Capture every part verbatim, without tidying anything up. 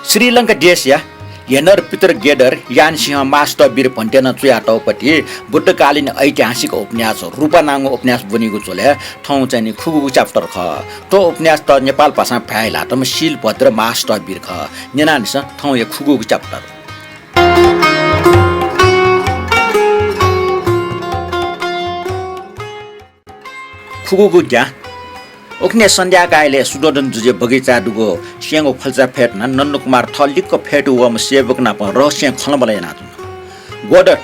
श्रीलंका देशया हेनर पितर गेडर यानसिंह महास्थविर भन्तेनं च्वयातःगु पति बुद्धकालीन ऐतिहासिक उपन्यास रूपानांगु उपन्यास ब्वनीगु झ्वलय् थौं चाहिँ नि खुगूगु chapter खः। थ्व उपन्यास त नेपाल भाषां भाय् ल्हातम्ह शीलभद्र महास्थविर खः। न्यनादिसँ थौंया खुगूगु chapter। खुगूगु ज्या। उखुन्हु सन्ध्याकालय् शुद्धोदन जुजुया बगैँचाय् दुगु स्यंगू फल्चा फय् धुनाः नन्दकुमार थः लिक्क फ्यतुं वःम्ह सेवक नाप रहस्यं खँल्हाबल्हा यानाच्वन। गोदत,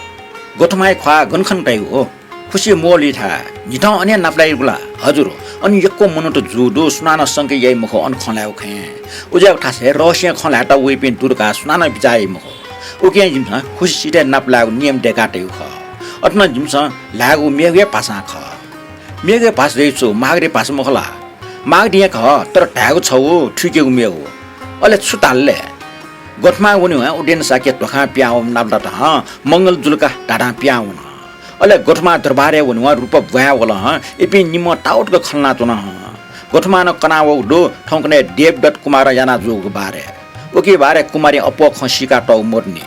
गोथमाया ख्वाः गन खन तयागु हो? खुसि मोल इथा, झीथं अन हे नापलायेगु ला? हजुर, अन यक्व मनूत जूगु दु, सुनानं शंका याइ मखु, अन खँ ल्हायेगु खँ। उज्याःगु थासय् रहस्यं खँ ल्हायेत वइपिं दु धकाः सुनानं बिचाः याइ मखु। उकिं जिमिसं खुसि सिथय् नापलायेगु नियम दय्का तयागु खः। अथे नं जिमिसं ल्हायेगु मेगु हे भाषां खः। मेगु हे भाषा धइगु छु, मागधी भाषा मखु ला? मागधी हे खः, तर धायेगु छगू, थुइकेगु मेगु। अले छु धाल ले? गोथमां वनेवं उदेन शाक्य ध्वाखां पिहां वःम्ह नापलात हं, मंगल जुल का धाधां पिहां वन। अले गोथमां दरबारय् वनेवं रूपा ब्वाँय् वल हं, इपिं निम्हं ताःतक खँ ल्हानाच्वन हं। गोथमां नं कनावःगु दु, थौंकन्हय् देवदत्त कुमारं याना जूगु बारे। उकी बारे कुमारीं अप्वः खँ सीकातःगु मदुनि।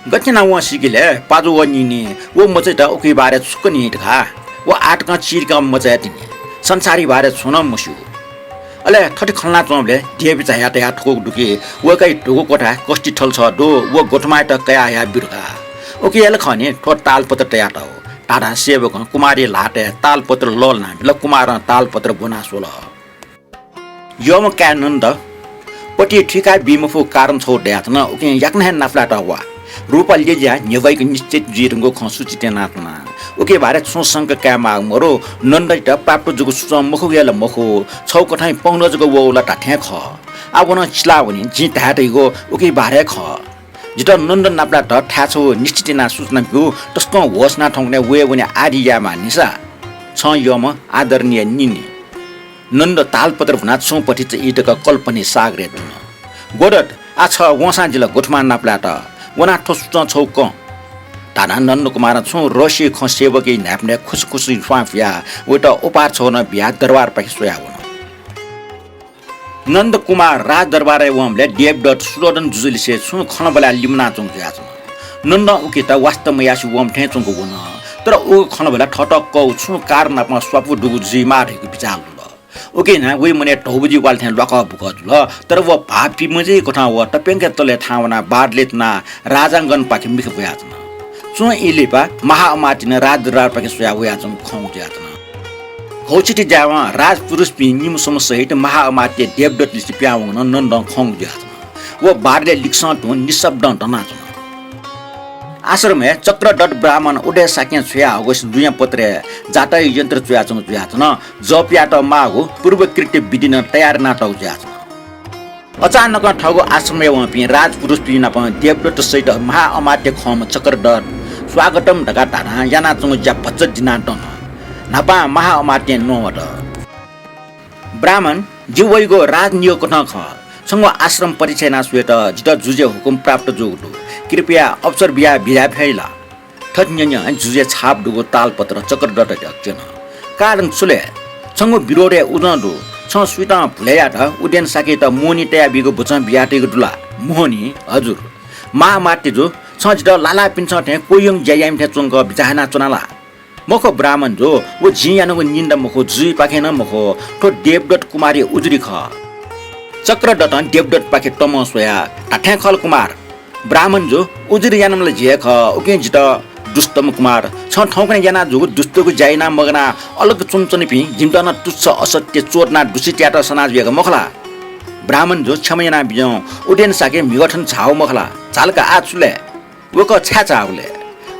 गथे यानाः वं सीकि ले, पाजु व नीनि, व मचायात उकी बारे छुं नं न्यनी धकाः। व आःतकं चिधिकं मचा हे तिनि। संसारया बारे छुं नं मस्यू। अले थथे खँ ल्हानाच्वंबलय् देवी झाया तया थकूगु दु कि वय्कःया धुगु क्वथाय् कस्ति थलछः दु, व गोथमायात कयाहया ब्यु धकाः। उकिया ला खः नि थ्व तालपत्र तयातःगु धाधां सेवकं कुमारया ल्हातय् तालपत्र लःल्हानाबिल। कुमारं तालपत्र ब्वना स्वल। यःम्ह काय् नन्द, पतिं थुइका बी मफुगु कारण छगू दयाच्वन, उकिं याकनं हे नापलायेत वा। रूपा ल्यज्याः न्ह्यब्वइक निश्चित जुइधुंकूगु खँ सूचित यानाच्वना। उकी बारे छुं शंका कायेमाःगु मदु। नन्दयात प्राप्त जूगु सुचं मखुगु हे ला मखु, छगू कथंया पहुना जक वःगु ला धात्थें खः। आः व नं चिलावनी, जिं धाये धइगु उकी बारे हे खः। जितः नन्द नापलायेत थाय् छगू निश्चित यानाः सूचना ब्यु, तसकं होस यानाः थौंकन्हय् वये वने आदि यायेमाःनिसा। छं यःम्ह आदरणीय नीनि। नन्द तालपत्र भुनाः छुं पतिचा ई तक कल्पनाया सागरय् दुन। गोदत, आः छ वंसां जिल गोथमां नापलायेत, वनाः थ्व सुचं छगू कं। धाधां नन्दकुमारं छुं रहस्यया खँ सेवकया न्हाय्पनय् खुसुखुसुं स्वां पुयाः वयात उपहार छगू नं बियाः दरबारपाखे स्वयाः वन। नन्दकुमार राजदरबारय् वंबलय् देवदत्त शुद्धोदन जुजुलिसे छुं खँल्हाबल्हाय् लिमनाच्वंगु जुयाच्वन। नन्दं उकियात वास्ता मयासें वंम्ह थें च्वंक वन। तर उगु खँल्हाबल्हाय् थःत कःगु छुं कारण नाप स्वापू दुगु जुइमाः धइगु बिचाः लुल। उकिं नं वइ मनय् धौबजि वाल थें ल्वाकः बुकः जुल, तर व भाःपी मजि कथं व तप्यंक तलय् थाहां वनाः बादलय् च्वनाः राजांगणपाखे मिखा ब्वयाच्वन। च्वं ई लिपा महाअमात्यं राजदरबारपाखे स्वयाः वयाच्वंगु खंगु जुयाच्वन। घौछिति जायेवं राजपुरुषपिं निम्ह स्वम्ह सहित महाअमात्य देवदत्तलिसे पिहां वंगु नं नन्दं खंगु जुयाच्वन। व बादलय् लिक्सं तुं निःशब्दं दनाच्वन। आश्रमय् चक्रदत्त ब्राह्मण उदय शाक्यं छ्वयाहःगु सिन्दुया पत्रय् जातकया यन्त्र च्वयाच्वंगु जुयाच्वन। जप यायेत माःगु पूर्वकृत्य विधि नं तयार यानातःगु जुयाच्वन। अचानकं थःगु आश्रमय् वंपिं राजपुरुषपिं नाप देवदत्त सहित महाअमात्य खंम्ह चक्रदत्त स्वागतम धकाः धाधां यानाच्वंगु ज्या भचा दिनाः दन। न्हापां महाअमात्यं न्ववात। ब्राह्मण, जि वइगु राजनियोग कथं खः। छंगु आश्रम परिक्षा याना स्वयेत जितः जुजुया हुकुम प्राप्त जूगु दु। कृपया अवसर बियाः बिज्याये फइ ला? थथे न्यंन्यं जुजुया छाप दुगु तालपत्र चक्रदत्तयात क्यन। कारण छु ले? छंगु विरोधय् उजं दु। छं सुयातं भुलय् यात, उदेन शाक्ययात मोहनी तयाबीगु वचं बियातयागु दु ला? मोहनी? हजुर। महाअमात्य जु, छं जितः लालापिन्सं थें क्वह्यंगु ज्या याइम्ह थें च्वंक बिचाः यानाच्वना ला? मखु ब्राह्मण जु, व जिं यानागु निन्दा मखु, जुजुपाखें नं मखु, थ्व देवदत्त कुमारया उजुरी खः। चक्रदत्तं देवदत्तपाखे तमं स्वयाः धात्थें खः ला कुमार? ब्राह्मण जु, उजुरी यानाम्ह ला जि हे खः, उकिं जितः दुष्टम्ह कुमार, छं थौंकन्हय् याना जूगु दुष्टगु ज्या याना मगानाः अलग च्वनाच्वनीपिं जिमित नं तुच्छ असत्य चोदनाः दूषित यायेत सना जुयागु मखु ला? ब्राह्मण जु, क्षमा याना बिज्याहुँ, उदेन शाक्य म्हिगः थन झाःगु मखु ला? झाल का, आः छु ले? वय्कः छाय् झाःगु ले?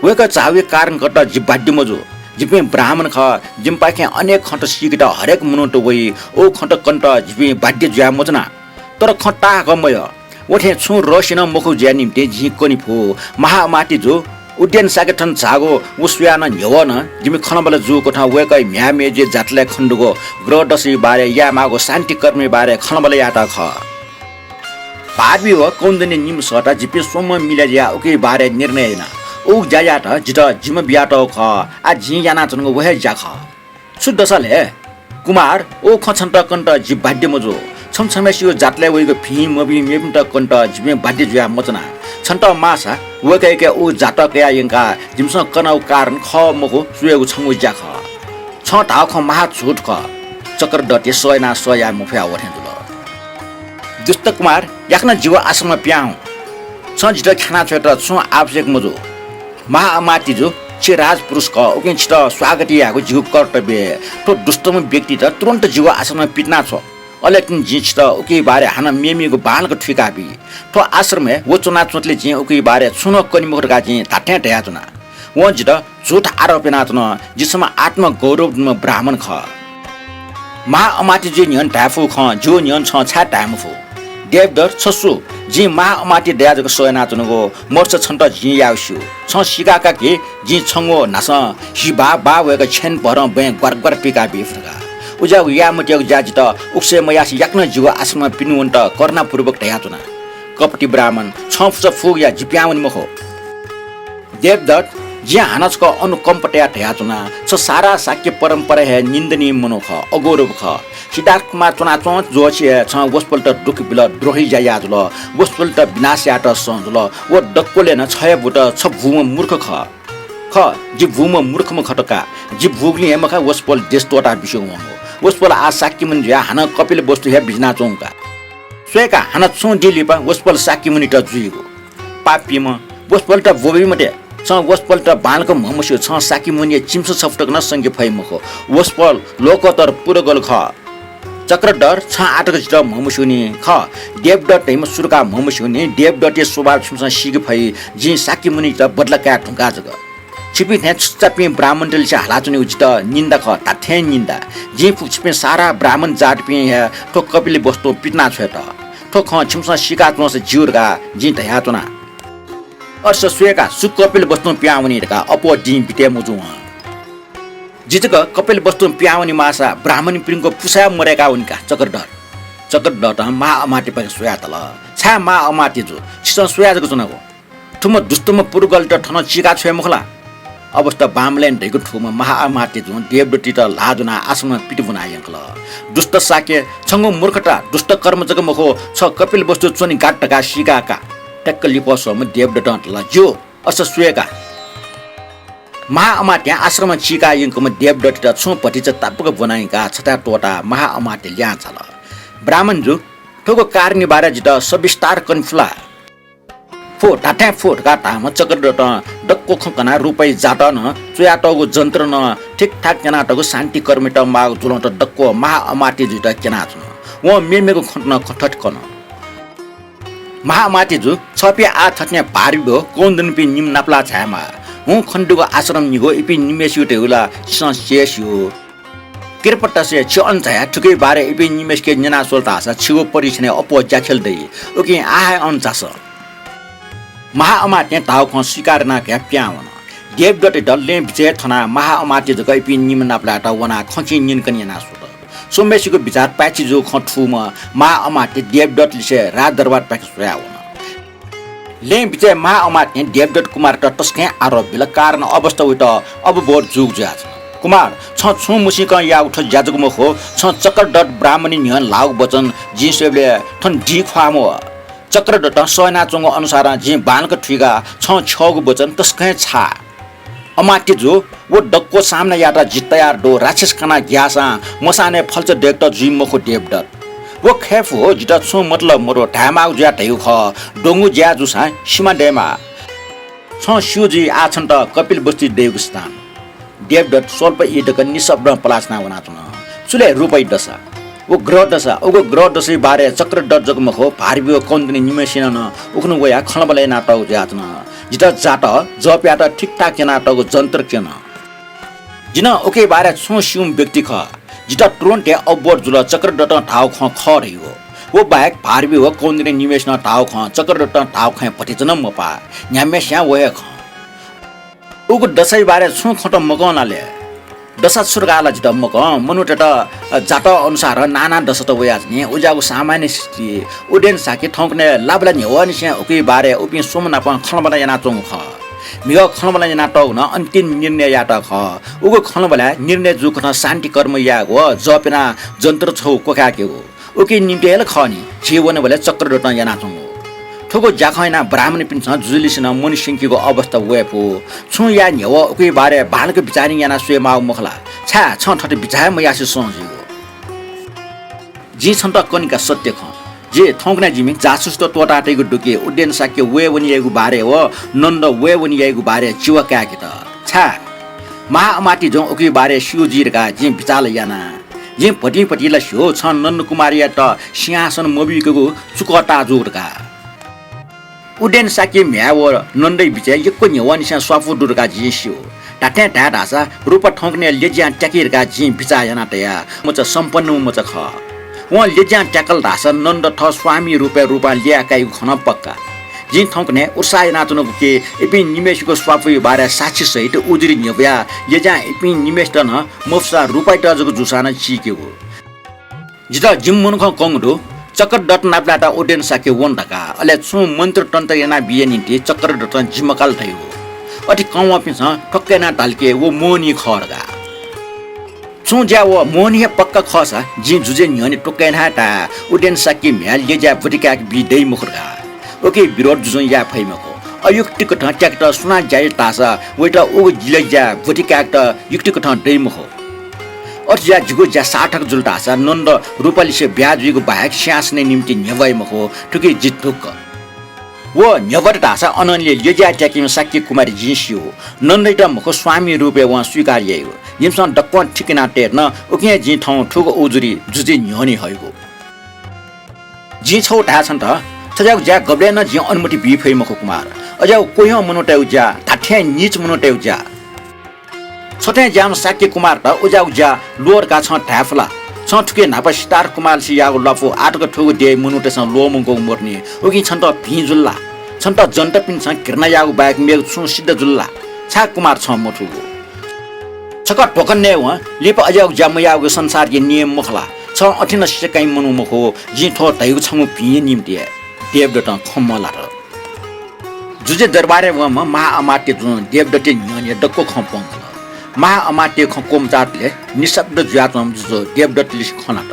वय्कः झाःगुया कारणकर्ता जि बाध्य मजू। जिपिं ब्राह्मण खः, जिमिपाखें अनेक खँत सीकेत हरेक मनूत वइ। व खँत कनेत जिपिं बाध्य जुया मच्वना। तर खँ ताहाकः मयः। व थें छुं रहस्य नं मखु जुया निंतिं जिं कने फु। महाअमात्य जु, उदेन शाक्य थन झाःगु व स्वयाः नं न्ह्यवः नं जिमि खँल्हाबल्हा जूगु कथं वय्कःया म्ह्याय् मय्जुया जातलय् खनेदुगु ग्रह दशाया बारे यायेमाःगु शान्ति कर्मया बारे खँल्हाबल्हा यायेत खः। भारवी व कौण्डिन्य निम्ह सःता जिपिं स्वम्हं मिलय् जुयाः उकिया बारे निर्णय याना। उगु ज्या यायेत जितः जिम्मा बियातःगु खः। आः जिं यानाच्वनागु व हे ज्या खः। छु दशा ले? कुमार, व खँ छन्त कनेत जि बाध्य मजू। छम्ह छम्हय्‌सिगु जातलय् वइगु भिं मभिं मेपिन्त कनेत जिपिं बाध्य जुयाः मच्वना। छन्त माःसा वय्‌कःयाके उ जातः कयाः यंकाः जिमिसं कनागु कारण खः मखु, स्वयेगु छंगु ज्या खः। छं धाःगु खँ महा झूठ खः। चक्रधरया सह यानाः सह याये मफयाः वथें जुल। दुष्ट कुमार, याकनं जिगु आश्रमय् पिहां हुँ। छं जितः ख्यानाछ्वयेत छुं आवश्यक मजू। महाअमात्यजु, छि राजपुरुष खः, उकिं छितः स्वागत यायेगु जिगु कर्तव्य। थ्व दुष्टम्ह व्यक्तित तुरुन्त जिगु आश्रमय् पितिना छ्व। अले तिनि जिं छितः उकिया बारे हानं मेमेगु बांलाक थुइका बी। थ्व आश्रमय् व च्वनाच्वंतले जिं उकिया बारे छुं नं कने मखु धकाः जिं धात्थें धयाच्वना। वं जितः झूठ आरोप यानाच्वन। जि छम्ह आत्मगौरव दुम्ह ब्राह्मण खः। महाअमात्यजुया न्ह्यःने धाये फुगु खँ जिगु न्ह्यःने छं छाय् धाये मफु? देवदत्त, छ सु? जिं महाअमात्य दयाः जक सह यानाच्वनागु मर्छ छन्त जिं यायेगु स्यू। छं सीका का कि जिं छंगु न्हासं हि बाः बाः वय्‌क छ्यन भरं बँय् ग्वार ग्वार पिका बी फु धकाः। उज्याःगु याये मतियागु ज्या जितः उकसय् मयासें याकनं जिगु आश्रमय् पिने वनेत करुणापूर्वक धयाच्वना। कपटी ब्राह्मण, छं फुसा फुगु या, जि पिहां वने मखु। देवदत्त, जिं हानं छकः अनुकम्प तयाः धयाच्वना, छ सारा शाक्य परम्परा हे निन्दनीय मनू खः, अगौरव खः। सिद्धार्थ कुमार च्वनाच्वंच्वंनिसें हे छं वसपोलयात दुःख बिल, द्रोही ज्या याः जुल, वसपोलयात विनाश यायेत सं जुल। व दक्वलय् नं छ हे भूत, छ बूम्ह मूर्ख खः। खः, जि बूम्ह मूर्खम्ह खः का। जि बूगुलिं हे मखा वसपोल देश त्वःताः बिस्युं वंगु। वसपोल आः शाक्यमुनि जुयाः हानं कपिलवस्तु हे बिज्यानाच्वंगु का। स्वये का, हानं छुं दिं लिपा वसपोल शाक्यमुनित जुइगु। पापीम्ह, वसपोलयात ब्वबी मते। छं वसपोलयात बांलाक म्हमस्यू, छं शाक्यमुनिया चिमिसं छपु तक नं संके फइ मखु। वसपोल लोकोत्तर पुरगल खः। चक्रधर, छं आःतक जितः म्हमस्यूनि। खः, देवदत्त धइम्ह सु धकाः म्हमस्यूनि। देवदत्तया स्वभाव छिमिसं सीके फइ। जिं शाक्यमुनियात बदला काये धुंकाः जक। छिपिं थें छुच्चापिं ब्राह्मणतलिसे हालाच्वनीगु जितः निन्दा खः, धात्थें निन्दा। जिं फुगु छिपिं सारा ब्राह्मण जातपिं हे थ्व कपिलवस्तुं पितिना छ्वयेत। थ्व खँ छिमिसं सीका च्वंसा ज्यू धकाः जिं धयाच्वना। अथे स स्वये का, सु कपिलवस्तुं पिहां वनी धकाः अप्वः दिं बिते मजू वं। जि जक कपिलवस्तुं पिहां वने माःसा ब्राह्मणपिनिगु पुसा हे मदय्‌का वनी का चक्रधर। चक्रधरं महाअमात्यपाखे स्वयाः धाल, छाय् महाअमात्यजु, छिसं स्वया जक च्वनागु? थुम्ह दुष्टम्ह पुरगलयात थनं चीका छ्वये मखु ला? अवस्था बांमलाय् दइगु थुम्ह महाअमात्यजुं देवदत्तयात ल्हाः ज्वनाः आश्रमं पित ब्वना यंकल। दुष्ट शाक्य, छंगु मूर्खता, दुष्ट कर्म जक मखु, छ कपिलवस्तु च्वने गात धकाः सीका का। ठ्याक्क लिपा स्वम्ह देवदत्तं धाल, ज्यू, अथे स स्वये का। महाअमात्यं आश्रमं चीका यंकम्ह देवदत्तयात छुं भतिचा तापाक ब्वना यंकाः छथाय् त्वःताः महाअमात्य लिहां झाल। ब्राह्मणजु, थुगु कारणया बारे जितः सविस्तार कने फु ला? फु, धात्थें फु धकाः धाःम्ह चक्रधरं दक्व खँ कनाः रूपैया जातः नं, च्वयातःगु जन्त्र नं, ठीकठाक यानातःगु शान्ति कर्मयात माःगु ज्वलंत दक्व महाअमात्यजुयात क्यनाच्वन। वं मेमेगु खँत नं थथे कन। महाअमात्यजु, छपिं आः थथें भारबी व कौन्दिनीपिं निम्ह नापलाः झायेमाः। हुं खनेदुगु आश्रम निगू, इपिं निम्हय्‌सिगु धइगु ला छिसं स्यू हे स्यू। कृपा तसें छि अन झायाः थुकिया बारे इपिं निम्हय्‌सिके न्यना स्वल धाःसा छिगु परीक्षणय् अप्वः ज्याखेल दइ। उकिं आः हे अन झासँ। महाअमात्यं धाःगु खँ स्वीकार यानाः घ्याः पिहां वन। देवदत्तयात लँय् बिचय् थनाः महाअमात्य जक इपिं निम्ह नापलाःत वनाः खँचिं न्यनेकने याना स्वल। स्वम्हय्‌सिगु बिचाः पाय्छि जूगु खँ थूम्ह महाअमात्य देवदत्तलिसे राजदरबारपाखे स्वयाः वन। लँय् बिचय् महाअमात्यं देवदत्त कुमारयात तसकं आरोप बिल, कारण अवस्था वयात अवबोध जूगु जुयाच्वन। कुमार, छं छुं मसीकं याःगु थ्व ज्या जक मखु, छं चक्रधर ब्राह्मणया न्ह्यःने ल्हाःगु वचन जिं स्वयेबलय् थन दी ख्वाःम्ह वः। चक्रधरं सह यानाच्वंगु अनुसारं जिं बांलाक थुइकाः छं छ्यःगु वचन तसकं छाः। अमात्यजु, व दक्व सामना यायेत जि तयार दु। राक्षस कानाः ग्याःसां मसानय् फल्चा दय्‌केत जुइ मखु देवदत्त। व खय्‌फु हो, जितः छुं मतलब मदु, धायेमाःगु जुयाः धयागु खः। द्वंगु ज्या जूसां सिमा दयेमाः। छं स्यू जुइ आः छन्त कपिलवस्तुइ दइगु स्थान। देवदत्त स्वल्प ई तक निशब्दं पलाः च्वनाः वनाच्वन। छु ले रूपैया दशा? व ग्रह दशा, उगु ग्रह दशाया बारे चक्रधर जक मखु, भारबी व कौन्दिनी निम्हय्‌सिनं नं उखुन्हु वयाः खँल्हाबल्हा यानातःगु जुयाच्वन। जितः जातः जप यायेत ठीकठाक यानातःगु जन्त्र क्यन। जि नं उकिया बारे छुं स्यूम्ह व्यक्ति खः। जितः तुरुन्त हे अवबोध जुल, चक्रधरं धाःगु खँ खः धइगु। व बाहेक भारबी व कौन्दिनी निम्हय्‌सिनं धाःगु खँ, चक्रधरं धाःगु खँया भतिचा नं मपाः। न्ह्याम्हस्यां व हे खँ। उगु दशाया बारे छुं खँ त मकं ला ले? दशा छु धकाः ला जितः मकं, मनूतय्‌त जातः अनुसार नाना दशात वयाच्वनी। उज्याःगु सामान्य स्थिति। उदेन साके थौंकन्हय् लाबला न्ह्यवंनिसें उकिया बारे उपिं स्वम्ह नाप खँल्हाबल्हा यानाच्वंगु खः। म्हिगः खँल्हाबल्हा यानातःगु नं अन्तिम निर्णय यायेत खः। उगु खँल्हाबल्हाय् निर्णय जूकथं शान्ति कर्म यायेगु व जप यानाः जन्त्र छगू क्वखायेकेगु। उकिया निंतिं हे ला खः नि, झी वनेबलय् चक्रधरं यानाच्वंगु। थुगु ज्याखँ यानाः ब्राह्मणपिन्सं जुजुलिसे नं मनस्यंकीगु अवस्था वये फु। छुं याये न्ह्यः उकिया बारे बांलाक बिचाः निं यानाः स्वये माःगु मखु ला? छाय् छं थथे बिचाः हे मयासें सँ जुइगु? जिं छन्त कनेका सत्य खँ। जि थौंकन्हय् जिमि जासुसत त्वःतातयागु दु कि उदेन शाक्य वये वने याइगु बारे व नन्द वये वने याइगु बारे चिवा काय्केत। छाय्? महाअमात्य जुं उकिया बारे स्यू जुइ धकाः जिं बिचाः ला याना। जिं भतिभति ला स्यू, छं नन्दकुमारयात सिंहासन मबीकेगु चुकः ताः जू धकाः। उदेन शाक्य म्ह्याय् व नन्दया बिचय् यक्व न्ह्यवंनिसें स्वापू दु धकाः जिं स्यू। धात्थें धाये धाःसा रूपा थौंकन्हय् लज्यां त्याकी धकाः जिं बिचाः याना तया मचा सम्पन्नम्ह मचा खः। वं लज्यां त्याकल धाःसा नन्द थः स्वामी रूपय् रूपां ल्ययाः काइगु खँ नं पक्का। जिं थौंकन्हय् उत्साह यानाच्वनागु कि इपिं निम्हय्सिगु स्वापूया बारे साक्षी सहित उजुरी न्ह्यब्वयाः लज्यां इपिं निम्हय्सित नं मफुसा रूपायात जक जूसां नं चीकेगु। जितः जिम्ह मनुखं कंगु दु, चक्रधर नापलात उदेन शाक्य वन धकाः, अले छुं मन्त्र तन्त्र यानाबिया निंतिं चक्रधरं जिम्मा काल धइगु। अथे कं वंपिन्सं ठ्वक्क यानाः धाल कि व मोहनी खः धकाः। छुं ज्या व मोहनी हे पक्का खःसा जिं जुजुया न्ह्यःने टुक्क यानाः हे ताये, उदेन शाक्य म्ह्याय् लज्याय् ब्वति काय्के बी दइ मखु धकाः। उकिया विरोध जुजुं याये फइ मखु। अयुक्तिकथं त्याकेत सुनां ज्या यात धाःसा वयात उगु लज्याय् ब्वति काय्केत युक्तिकथं दइ मखु। अथे जुयाः जिगु ज्या सार्थक जुल धाःसा नन्द रूपालिसे ब्याहा जुइगु बाहेक सिंहासनया निंतिं न्ह्यब्वइ मखु, थुकी जि ढुक्क। व न्ह्यब्वत धाःसा अनंलि लज्याय् त्याकीम्ह शाक्य कुमारया जिं स्यू। नन्दयात मखु स्वामी रूपय् वं स्वीकार याइगु। जिमिसं दक्वं ठीक याना तयेत नं उकिं हे जिं थौं थुगु उजुरी जुजुया न्ह्यःने हइगु। जिं छगू धाये छन्त, थज्याःगु ज्याय् गबलें नं जिं अनुमति बी फइ मखु कुमार। अज्याःगु क्वह्यंम्ह मनूतय्गु ज्या, धात्थें नीच मनूतय्गु ज्या। छ थें ज्याःम्ह शाक्य कुमारत उज्याःगु ज्या ल्वः धकाः छं धाये फु ला? छं थुकी न्हापा सिद्धार्थ कुमारलिसे याःगु ल्वापु आः तक थुगु देय् मनूतय्सं ल्वःमंकूगु मदुनि। उकिं छन्त भिं जुल ला? छन्त जनतापिन्सं घृणा याःगु बाहेक मेगु छुं सिद्ध जुल ला? छाय् कुमार छं मथूगु? छकः ध्वखा नयेवं लिपा अज्याःगु ज्या मयाःगु संसारया नियम मखु ला? छं अथे नं सिकाइम्ह मनू मखु। जिं थ्व धइगु छंगु भिंया निंतिं हे। देवदत्तं खँ मल्हात। जुजुया दरबारय् वंम्ह महाअमात्य जुं देवदत्तया न्ह्यःने दक्व खँ प्वंकल। महाअमात्यया खँ क्वमचाःतले निशब्द जुयाच्वंम्ह जुजु देवदत्तलिसे खँ ल्हात।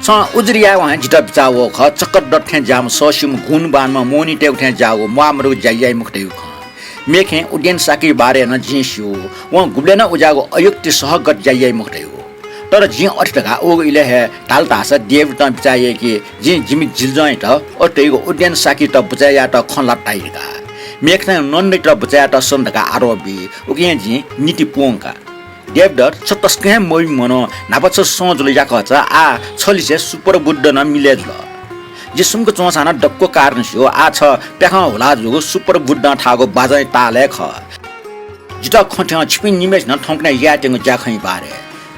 छं उजुरी यायेवं हे जितः बिचाः वःगु खः, चक्रधर थें ज्याःम्ह सःस्यूम्ह गुणवानम्ह मोहनीतय्गु थें ज्याःगु म्वाःमदुगु ज्या याइ मखु धइगु खँ। मेखें उदेन शाक्यया बारे नं जिं स्यू। वं गुबलें नं उज्याःगु अयुक्ति सहगत ज्या याइ मखु धइगु। तर जिं अथे धकाः उगु इलय् हे धाल धाःसा देवदत्तं बिचाः याइ कि जिं जिमि जिलजंयात अथे धइगु उदेन शाक्ययात बचय् यायेत खँ ल्हात धाइ धकाः। मेखें नन्दयात बचय् यायेत सन धकाः आरोप बी, उकिं जिं निति प्वंका। देवदत्त, छ तसकं हे मभिंम्ह मनू, न्हापा छ सं जुल याकःचा, आः छलिसे सुप्रबुद्ध नं मिलय् जुल। जि सुम्क च्वंसां नं दक्व कारण स्यू, आः छ प्याखं हुला जूगु सुप्रबुद्धं थाःगु बाजंया तालय् खः। जितः खँ थ्यं छिपिं निम्हय्सिनं थौंकन्हय् यायेत्यंगु ज्याखँया बारे।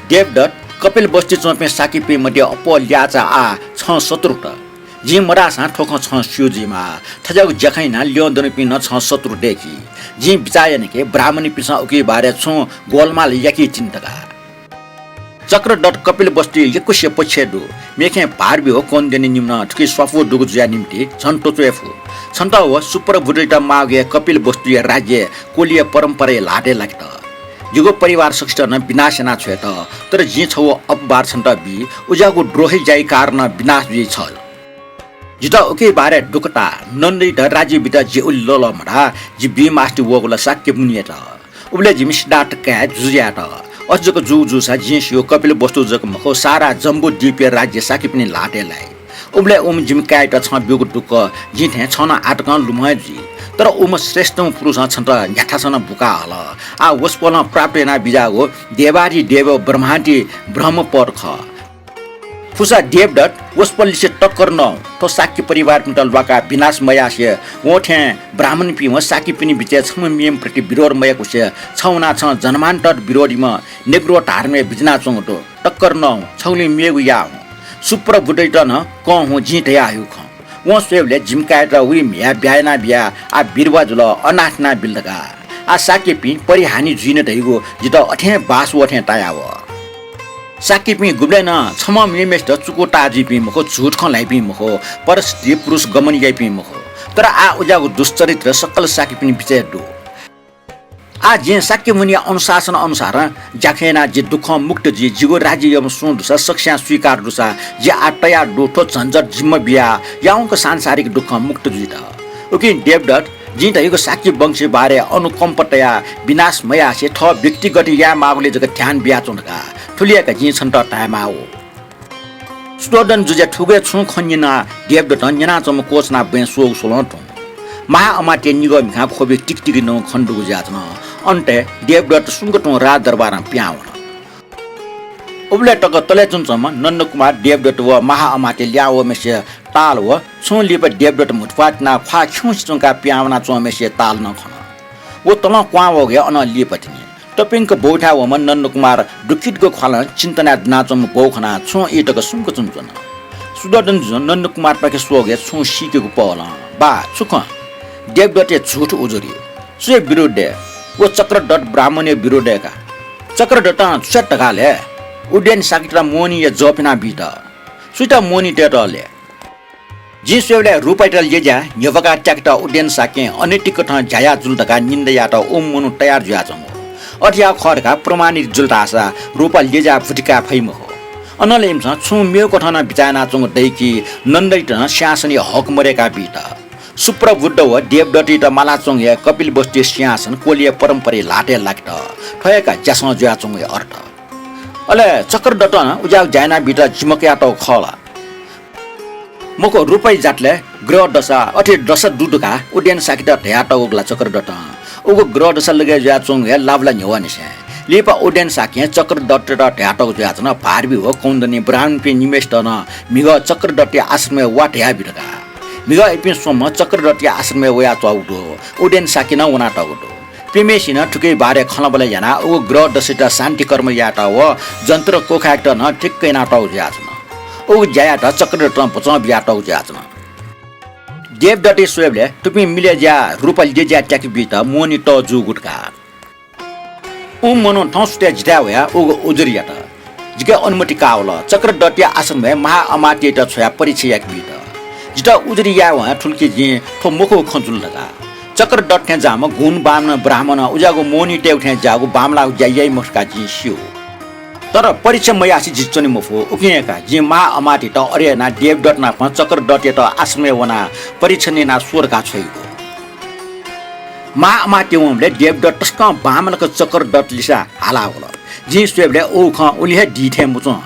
देवदत्त, कपिलवस्तुइ च्वंपिं शाक्यपिं मध्ये अप्वः ल्याःचा आः छं शत्रु खः। जिं मधाःसां थ्व खँ छं स्यू जुइमाः। थज्याःगु ज्याखँ यानाः ल्यं दनिपिं नं छं शत्रु दय्की। जिं बिचाः याना कि ब्राह्मणपिन्सं उकिया बारे छुं गोलमाल याकी तिनि धकाः। चक्रधर कपिलवस्तुया यक्वसिया पक्षय् दु। मेखें भारव्यूह कौन्डिन्य निम्हं थुकी स्वापू दुगु जुया निंतिं झन त्वःते फु। छन्त व सुप्रबुद्धयात माःगु हे कपिलवस्तुया राज्य कोलीय परम्पराया ल्हातय् लाकेत। जिगु परिवार सकसित नं विनाश याना छ्वयेत, तर जिं छगू अपवाद छन्त बी, उज्याःगु द्रोही ज्याया कारणं विनाश जुइ छ। जितः उकिया बारे दुःख ताः, नन्दयात राज्य बीत जि उलि लःल्वः मधाः, जि बी मास्ति वःगु ला शाक्यमुनियात। उबलय् जिमि सिद्धार्थ काय् जुजुयात। अथे जक जूगु जूसा जिं स्यू कपिलवस्तु जक मखु, सारा जम्बुद्वीपया राज्य शाक्यपिनि ल्हातय् लाइ। उबलय् उम्ह जिमि काय्‌यात छं ब्यूगु दुःख जिं थें छं नं आःतकं लुमं हे जुइ। तर उम्ह श्रेष्ठम्ह पुरुषं छन्त न्ह्याथासं नं बुका हल। आः वसपोलं प्राप्त याना बिज्याःगु देवाधिदेव ब्रह्मादि ब्रह्म पद खः। फुसा देवदत्त, वसपोललिसे टक्कर नौ, थ्व शाक्य परिवारपिन्त ल्वाकाः विनाश मयासें वं थें ब्राह्मणपिं व शाक्यपिनि बिचय् छम्ह मेम्ह प्रति विरोध मयाकुसें छ वनाः छं जन्मान्तर विरोधीम्ह नेग्रो धार्मिक बिज्यानाच्वंगु दु। टक्कर नौ, छगुलिं मेगु या हुँ। सुप्रबुद्धयात नं कं हुँ, जिं धयाहःगु खँ। वं स्वयेबलय् जिमि काय्‌यात वया म्ह्याय् ब्याहा याना बियाः आः बिधवा जुल, अनाथ याना बिल धकाः। आः शाक्यपिं परिहानि जुइन धइगु जितः अथें बास वः थें तायावः। शाक्यपिं गुबलें नं छम्हं मेम्हय्‌सित चुकू ताः जुइपिं मखु, झूठ खँ ल्हाइपिं मखु, परस्त्री पुरुष गमन याइपिं मखु। तर आः उज्याःगु दुश्चरित्र सकल शाक्यपिनि बिचय् दु। आः जिं शाक्यमुनिया अनुशासन अनुसारं ज्याखँ यानाः जि दुःखं मुक्त जुइ, जिगु राज्य यःम्ह सुं दुसा सकस्यां स्वीकार दुसा, जि आः तयार दु, थ्व झन्झट जिम्मा बियाः याउँक सांसारिक दुःखं मुक्त जुइत। उकिं देवदत्त, जिं धयागु शाक्य वंशया बारे अनुकम्पा तयाः विनाश मयासें थः व्यक्तिगत याये माःगुलिइ जक ध्यान बियाच्वँ धकाः थुलि याकाः जिं छन्त धायेमाः। शुद्धोदन जुजुया थुगु हे छुं खँ न्यनाः देवदत्तं न्यनाच्वंम्ह क्वःछिनाः बँय् स्वःगु स्वलं तुं। महाअमात्य निगः मिखां ख्वबि तिकितिकि नं खने दुगु जुयाच्वन। अन्तय् देवदत्त सुम्क तुं राजदरबारं पिहां वन। उबलय् तक तले च्वनाच्वंम्ह नन्दकुमार, देवदत्त व महाअमात्य लिहां वःम्हेसिया ताल व छुं लिपा देवदत्त म्हुतुप्वाः तिनाः ख्वाः खिउँसे च्वंकाः पिहां वनाच्वंम्हेसिया ताल नं खन। व तलं क्वहां वःगु हे अनं लिपा तिनि। तप्यंक बौथाय् वःम्ह नन्दकुमार दुःखितगु ख्वालं चिन्तनाय् दुनाच्वंम्ह बौ खनाः छुं ई तक सुम्क च्वनाच्वन। शुद्धोदन जुजुं नन्दकुमारपाखे स्वःगु हे छुं सीकेगु पहलं, बा, छु खँ? देवदत्तया झुठ उजुरी। सुया विरोधय्? व चक्रदत्त ब्राह्मणया विरोधय् का। चक्रदत्तं छु यात धकाः ले? उदेन शाक्ययात मोहनीया जप यानाबीत। सुयात मोहनी तयेत ले? जिं स्वयेबलय् रूपायात ल्यज्याः न्ह्यब्वकाः त्याकेत उदेन शाक्यं अनैतिक कथं ज्या याः जुल धकाः निन्दा यायेत उम्ह मनू तयार जुयाच्वंगु। अथे याःगु खः धकाः प्रमाणित जुल धाःसा रूपा ल्यज्याः भुति काये फइ मखु। अनंलि इमिसं छुं मेगु कथं नं बिचाः यानाच्वंगु दइ कि नन्दयात नं सिंहासनया हक मदय्काबीत। सुप्रबुद्ध व देवदत्तयात मालाच्वंगु हे कपिलवस्तुया सिंहासन कोलीया परम्पराया ल्हातय् लाकेत थ्व हे का ज्यासं जुयाच्वंगु हे अर्थ। अले चक्रदत्तं उज्याःगु ज्या यानाबीत जिम्मा कयातःगु खः ला? मखु, रूपाया जातले ग्रह दशा, अथे दशा दु धकाः उदेन शाक्ययात धयातःगु ला चक्रदत्तं? उगु ग्रह दशा लगे जुयाच्वंगु हे लाबला न्ह्यवंनिसें लिपा उदेन शाक्यं चक्रदत्तयात धयातःगु जुयाच्वन, भारवी व कौण्डिन्य ब्राह्मणपिं निम्हय्सित नं म्हिगः चक्रदत्तया आश्रमय् वा धयाबी धकाः। म्हिगः इपिं स्वम्ह चक्रदत्तया आश्रमय् वयाच्वंगु दु, उदेन शाक्य नं वनातःगु दु। प्यम्हेसिनं थुकिया बारे खँल्हाबल्हा यानाः उगु ग्रह दशायात शान्ति कर्म यायेत व जन्त्र क्वखायेकेत नं ठिक्क यानातःगु जुयाच्वन। उगु ज्यायात चक्रदत्तं बचं बियातःगु जुयाच्वन। देवदत्तया स्वयेबलय् थुपिं मिलय् ज्याः रूपा ल्यज्याः त्याकेबीत मोहनी तःजूगु धकाः। उम्ह मनू थौं सुथय् जिथाय् वयाः उगु उजुरी यात। जिके अनुमति काः वल, चक्रदत्तया आश्रमय् महाअमात्ययात छ्वयाः परीक्षा याकेबीत। जितः उजुरी यायेवं हे थुल कि जिं थ्व मखुगु खँ जुल धकाः। चक्रदत्त थें जाःम्ह गुण बामन ब्राह्मणं उज्याःगु मोहनी तयेगु थें ज्याःगु बांमलाःगु ज्या याइ मखु धकाः जिं स्यू। तर परीक्षा मयासें जि च्वने मफु। उकिं हे का जिं महाअमात्ययात अथे यानाः देवदत्त नाप चक्रदत्तयात आश्रमय् वनाः परीक्षा यानाः स्व धकाः छ्वयागु। महाअमात्य वंबलय् देवदत्त तसकं बांमलाक चक्रदत्त लिसे हाला वल। जिं स्वयेबलय् व खँ उलि हे दी थें मच्वं।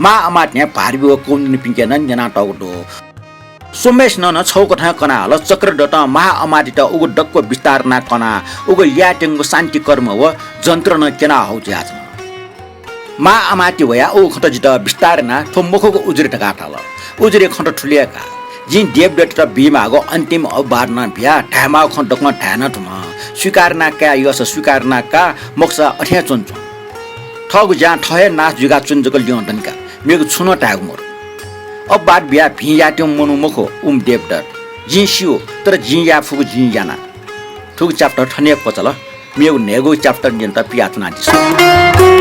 महाअमात्यं भारवी व कौण्डिन्यपिन्के नं न्यनातःगु दु। स्वम्हेसिनं नं छगू कथं कनाहल, चक्रदत्तं महाअमात्ययात उगु दक्व विस्तार यानाः कनाः उगु यायेत्यंगु शान्ति कर्म व जन्त्र नं क्यनाहःगु जुयाच्वन। महाअमात्य वयाः उगु खँत जितः विस्तार यानाः थ्व मखुगु उजुरी धकाः धाल। उजुरी खँत थुलि हे का। जिं देवदत्तयात बीमाःगु अन्तिम अपवाद नं बिया, धायेमाःगु खँ दक्वं धाये नं धुन। स्वीकार यानाः काये यःसा स्वीकार यानाः का, मखुसा अथें च्वनाच्वँ। थःगु ज्यां थः हे नाश जुइका च्वने जक ल्यं दनि का, मेगु छुं नं धायेगु मदु। अपवाद बियाः भिं यायेत्यंम्ह मनू मखु उम्ह देवदत्त। जिं स्यू, तर जिं याये फुगु जिं याना। थुगु chapter थन हे क्वचाल। मेगु न्हय्गू chapter न्यनेत पियाच्वनादिसँ।